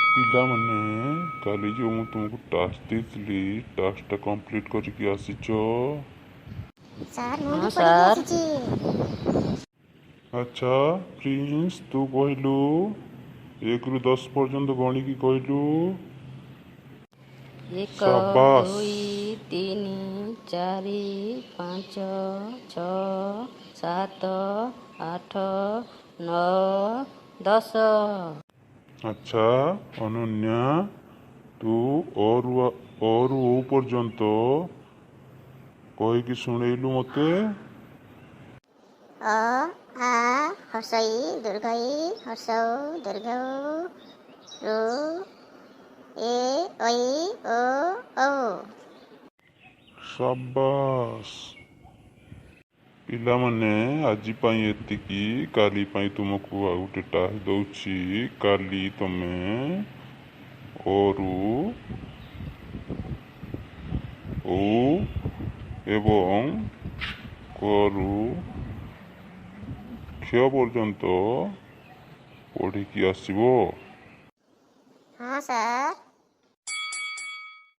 ପିଲାମାନେ, କାଲି ଯେଉଁ ମୁଁ ତୁମକୁ ଟାସ୍କ ଦେଇଥିଲି, ଟାସ୍କଟା କମ୍ପ୍ଲିଟ୍ କରିକି ଆସିଛ? ସାର୍, ମୁଁ ହଁ ବି ପଢ଼ିକି ସାର୍। ଆସିଛି। ଆଚ୍ଛା ପ୍ରିନ୍ସ, ତୁ କହିଲୁ, 1ରୁ 10 ପର୍ଯ୍ୟନ୍ତ ଗଣିକି କହିଲୁ। 1, ସାବାସ୍। 2, 3, 4, 5, 6, 7, 8, 9, 10। ଆଚ୍ଛା ଅନନ୍ୟା, ତୁ ଅରୁ ଔ ପର୍ଯ୍ୟନ୍ତ କହିକି ଶୁଣେଇଲୁ ମୋତେ। ଅ, ଆ, ହ୍ରସ୍ୱ ଇ, ଦୀର୍ଘ ଈ, ହ୍ରସ୍ୱ ଉ, ଦୀର୍ଘ ଉ, ଋ, ଏ, ଐ, ଓ, ଔ। ସାବାସ୍। ପିଲାମାନେ, ଆଜି ପାଇଁ ଏତିକି। କାଲି ପାଇଁ ତୁମକୁ ଆଉ ଗୋଟେ ଟାସ୍କ ଦଉଛି। କାଲି ତମେ ଅରୁ ଔ ଏବଂ କରୁ କ୍ଷ ପର୍ଯ୍ୟନ୍ତ ପଢ଼ିକି ଆସିବ। ହଁ ସାର୍।